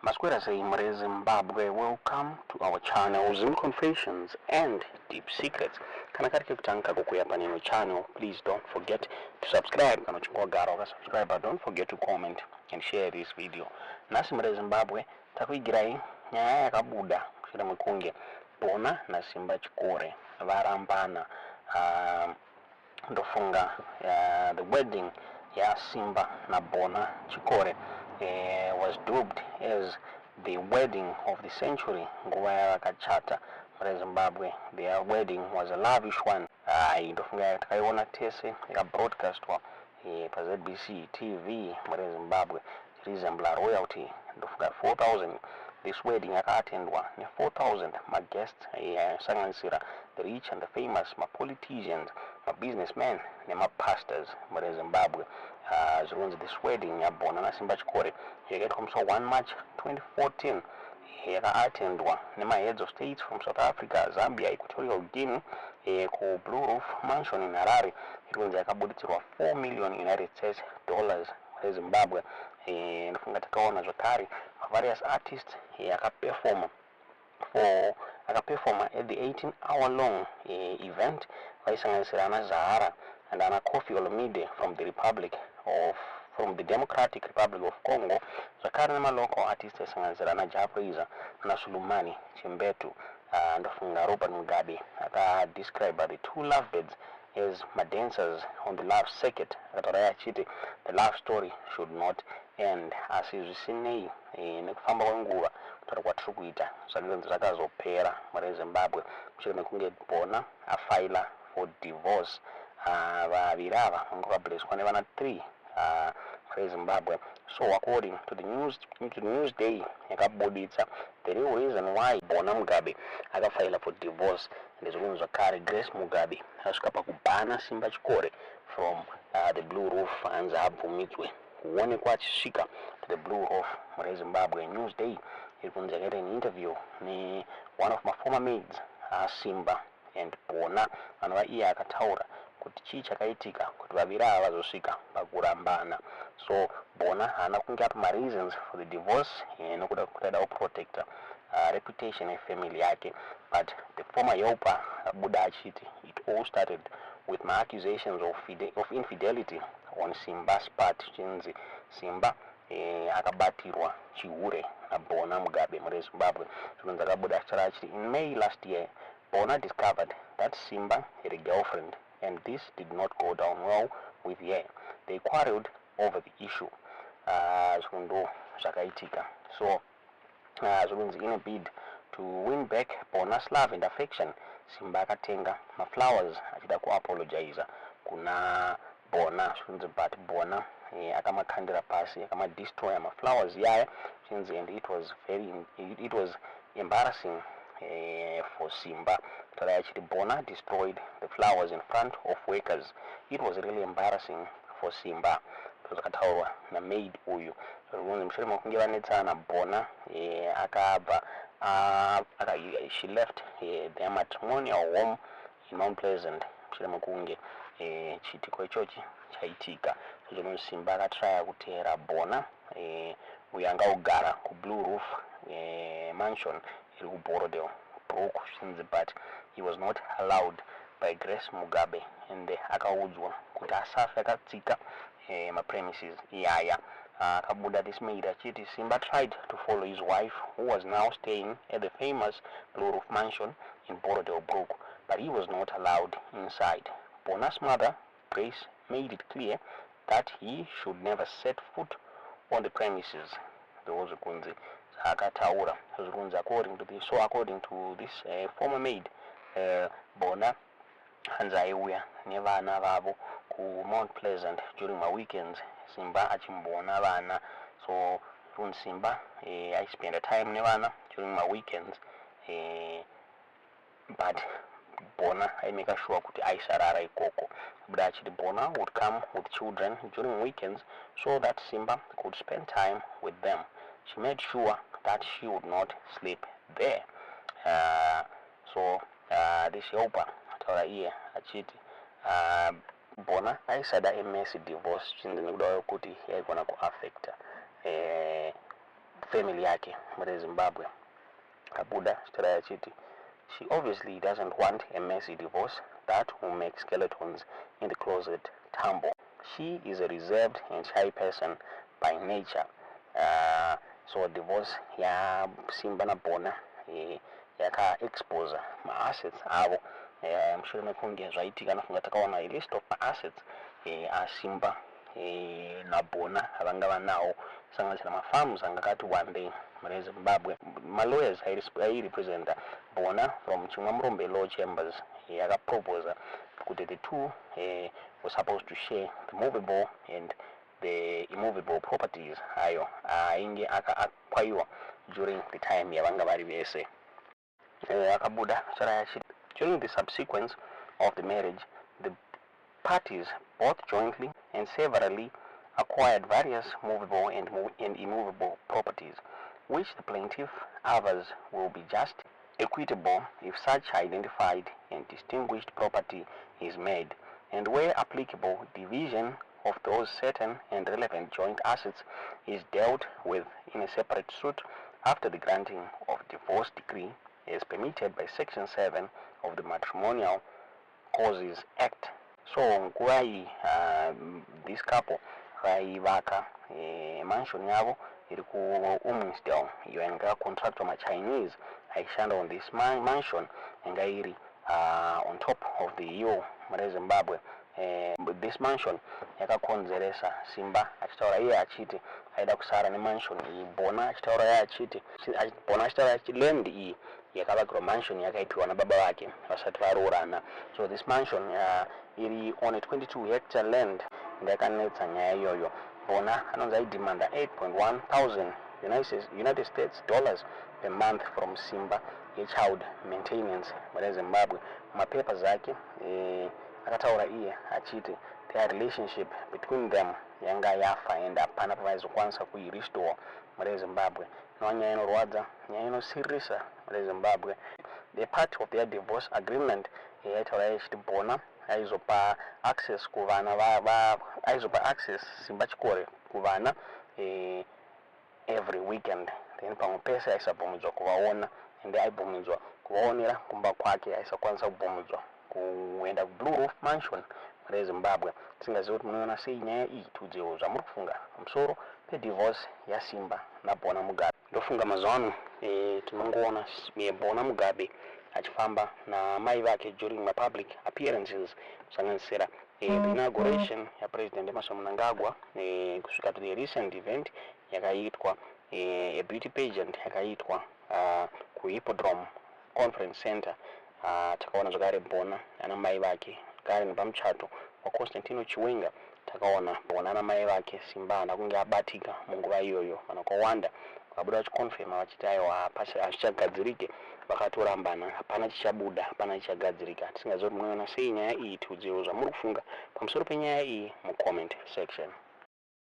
Maswera sei muri Zimbabwe, welcome to our channel, Zim Confessions and Deep Secrets. Kana kari kekutanga kukuya panino channel, please don't forget to subscribe. Kana uchinge wagara wakasubscribe, don't forget to comment and share this video. Nhasi muri Zimbabwe takuigirai nyaya yakabuda mushure mekunge Bona naSimba Chikore varambana. Ndofunga the wedding yaSimba naBona Chikore was dubbed as the wedding of the century. Nguva yavakachata muri Zimbabwe, their wedding was a lavish one. Hai, ndofunga takaiona tese, yakabroadcastwa paZBC TV muri Zimbabwe, resemble royalty. Ndofunga 4000, this wedding yakaatendwa ne4000 maguests, aisanganisira the rich and the famous, mapoliticians, mabusinessmen nemapastors muri Zimbabwe. Zviri kunzi this wedding yaBona naSimba Chikore yakaitwa musi wa1 March 2014, yakaatendwa nemaheads of states from South Africa, Zambia, Equatorial Guinea, kuBlue Roof Mansion in Harare. Iri kunzi yakabuditsirwa 4 million United States dollars reZimbabwe. Ndofunga takaona zvakare mavarious artists akaperforma for akaperforma at the 18 hour long event, vaisanganisira ana Zahara and ana Koffi Olomide from the Democratic Republic of Congo, zvakare nemalocal artists aisanganisira ana Jah Prayzah naSulumani Chimbetu. Ndofunga Robert Mugabe akadescribe the two lovebirds as madancers on the love circuit, akataura achiti the love story should not end. Asi zvisinei nekufamba kwenguva, kutaura kwatiri kuita, zvakanzi zvakazopera muri Zimbabwe mushure mekunge Bona afaila for divorce. Vaviri ava vanga vakablesswa nevana 3 reZimbabwe. So according to the News Day yakabuditsa the real reason why Bona Mugabe akafaila for divorce, ndezvekunzi zvakare Grace Mugabe asvika pakubhana Simba Chikore from the Blue Roof, hanzi abvumidzwe kuonekwa achisvika to the Blue Roof mure Zimbabwe. News Day iri kunzi yakaita an interview ne-one of maformer maids aSimba and Bona, vanova iye akataura kuti chii chakaitika kuti vaviri ava vazosvika pakurambana. So Bona haana kunge apa mareasons for the divorce nokuda kwekuti aida kuprotecta reputation yefamily yake, but the former helper abuda achiti it all started with maaccusations of infidelity on Simba's part, chinzi Simba akabatirwa chihure naBona Mugabe muri Zimbabwe. Zvinonzi akabuda achitaura achiti in May last year, Bona discovered that Simba had a girlfriend, and this did not go down well with her. They quarreled over the issue. Ndo zvakaitika. So zvinonzi in a bid to win back Bona's love and affection, Simba akatenga maflowers achida kuapologiza kuna Bona. Zvinonzi but Bona akamakandira pasi, akamadestroya maflowers yaya, zvinzi and it was embarrassing for Simba. Taura achiti Bona destroyed the flowers in front of workers. It was really embarrassing for Simba, zvakataurwa namaid uyu. Zvinonzi mushure mekunge vanetsana, Bona akabva she left their matrimonial home in Mount Pleasant mushure mekunge chiitiko ichochi chaitika. Zvinonzi Simba akatraya kuteera Bona, uyo anga kugara kuBlue Roof Mansion iri kuBorrowdale Brook, zvinzi but he was not allowed by Grace Mugabe, and akaudzwa kuti asafe akatsika mapremises iyaya. Akabuda this maid achiti Simba tried to follow his wife, who was now staying at the famous Blue Roof Mansion in Borrowdale Brook, but he was not allowed inside. Bona's mother, Grace, made it clear that he should never set foot on the premises. Ndozvo kunzi zvaakataura. Zviri kunzi according to this former maid, Bona hanzi aiuya nevana vavo kuMount Pleasant during maweekends, Simba achimboona vana. So kunzi Simba aispenda time nevana during maweekends, but Bona aimeka sure kuti aisarara ikoko. Buda achiti Bona would come with children during weekends so that Simba could spend time with them. She made sure that she would not sleep there. So this helper ataura iye achiti Bona aisada a messy divorce, chinzi nekuda kwekuti yaigona kuaffecta Kufamily yake muri Zimbabwe. Abuda achitaura achiti she obviously doesn't want a messy divorce that will make skeletons in the closet tumble. She is a reserved and shy person by nature. So divorce yaSimba naBona yakaexposa maassets avo mushure mekunge zvaitika. Nofunga takaona a list of maassets aSimba naBona avanga vanawo, kusanganisira mafarms anga akati wandei mune Zimbabwe. Malawyers airepresenta Bona from Chimwamurombe Law Chambers yakaproposa kuti the two were supposed to share the movable and the immovable properties ayo ainge akaacquirwa during the time yavanga vari vese. Akabuda achiti during the subsequence of the marriage, the parties both jointly and severally acquired various movable and immovable properties, which the plaintiff avers will be just equitable if such identified and distinguished property is made, and where applicable, division of those certain and relevant joint assets is dealt with in a separate suit after the granting of divorce decree as permitted by section 7 of the Matrimonial Causes Act. So nguva iyi this couple vaivaka mansion yavo iri kuUmsdale, iyo yanga yakacontractwa maChinese aishanda on this mansion yanga iri on top of the hill mune Zimbabwe. This mansion yakakonzeresa Simba achitaura iye achiti aida kusara nemansion iyi, Bona achitaura iye achiti, Bona achitaura achiti land iyi yakavakirwa mansion yakaipiwa nababa vake vasati varoorana. So this mansion iri on a 22 hectare land ndayakanetsa nyaya iyoyo. Bona anonzi aidemanda 8.1 thousand United States dollars per month from Simba yechild maintenance mune Zimbabwe. Mumapapers ake akataura iye achiti their relationship between them yanga yafa and hapana pavaizokwanisa kuirestore mune Zimbabwe. Inova nyaya inorwadza, nyaya inosiririsa mune Zimbabwe. The part of their divorce agreement yaitaura ichiti Bona aizopa access kuvana, aizopa access Simba Chikore kuvana every weekend, then pamwe pese aisabvumidzwa kuvaona, ende aibvumidzwa kuvaonera kumba kwake, aisakwanisa kubvumidzwa kuenda kuBlue Roof Mansion mune Zimbabwe. Tisingazivi kuti munoona sei nyaya iyi. Tiudzewo zvamuri kufunga pamusoro pedivorce yaSimba naBona Mugabe. Ndofunga mazuva ano tinongoona Bona Mugabe achifamba namai vake during mapublic appearances, kusanganisira the inauguration yaPresident Emmerson Mnangagwa, kusvika to the recent event yakaitwa, a beauty pageant yakaitwa kuHippodrome Conference Center. Takaona zvakare Bona ana mai vake kare nepamuchato waConstantino Chiwenga. Takaona Bona namai vake. Simba haana kunge abatika munguva iyoyo. Vanhu vakawanda vakabuda vachiconfirma vachiti aiwa, hazvichagadzirike, vakatorambana, hapana chichabuda, hapana chichagadzirika. Tisingazivi kuti munoona sei nyaya iyi. Tiudzewo zvamuri kufunga pamusoro penyaya iyi mucomment section.